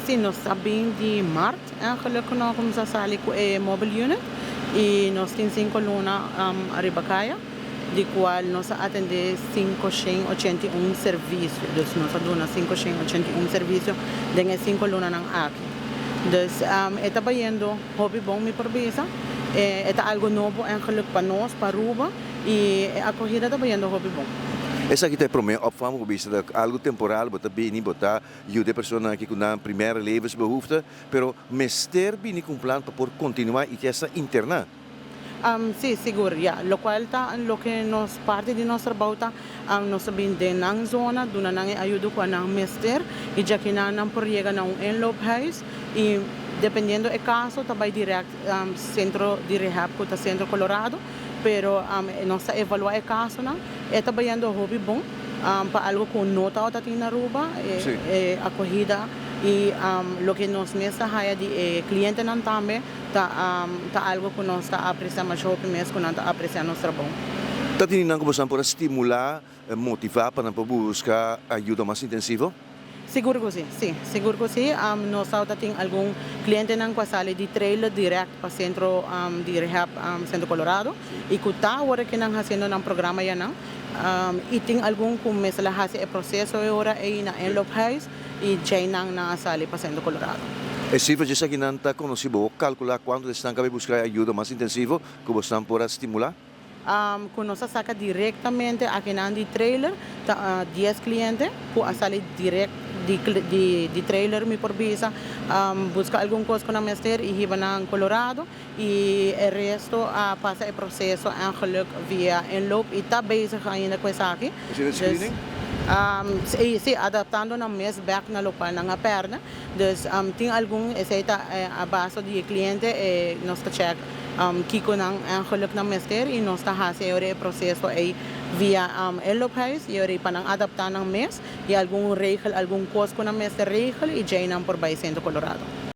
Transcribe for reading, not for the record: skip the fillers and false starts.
Si, nos a bin di maart eigenlijk nos cuminsa sali cu e mobile unit y nos tin 5 luna ariba caya, di cual nos a atende 581 servicio. Dus nos a duna 581 servicio den e 5 lunanan aki. Dus e ta bayendo hopi bon, mi por bisa. E ta algo nobo eigenlijk pa nos, pa Aruba, y e acogida ta bayendo hopi bon. Esaki ta e prome opvang, bo bisa algo temporal, bo ta bini, bo ta yuda e persona aki cu nan primaire levensbehoefte, pero mester bini cu un plan pa por continua y cu esa interna. Si, sigur, ja. Locual ta loke nos parti di nos trabou ta, nos ta bin den nan zona, duna nan e ayudo cu nan mester y ya cu nan por yega na un inloophuis y, dependiendo e caso, ta bay direct centro di rehab cu ta Centro Colorado, pero nos ta evalua e casonan. E ta bayendo hopi bon pa algo cu no ta tin na Aruba, e acogida y loke nos mes ta haya di e clientenan tambe ta algo cu nos ta aprecia mas hopi mes cu nan ta aprecia nos trabou. Ta tin nan cu boso por stimula, motiva pa nan por busca ayudo mas intensivo? Sigur cu si, sigur cu si. Nos tin algun clientenan cu a sali di trailer direct pa centro di rehab, Centro Colorado, y cu ta awor cu nan haciendo un programa ya nan. Y tin algun cu mester a haci e proceso awor ey na inloophuis y ya nan a sali pa Centro Colorado. E cifra di esaki nan ta conoci, bo calcula cuanto esnan cu busca ayudo mas intensivo cu boso por stimula? Cu nos a saca directamente aki nan di trailer, ta 10 cliente cu a sali direct di trailer, mi por bisa, busca algun cos cu nan mester y hiba nan Colorado, y e resto a pasa e proceso eigenlijk via inloop y ta bezig ainda cu esaki. Is het screening? Si, adaptando nan mes back na locual nan a perde. Dus tin algun esey ta a base di cliente, nos ta check kico nan eigenlijk nan mester y nos ta haci e proceso ey via inloophuis y ora pa nan adapta nan mes y algun regel, algun cos cu nan mester regel y ya nan por bay Centro Colorado.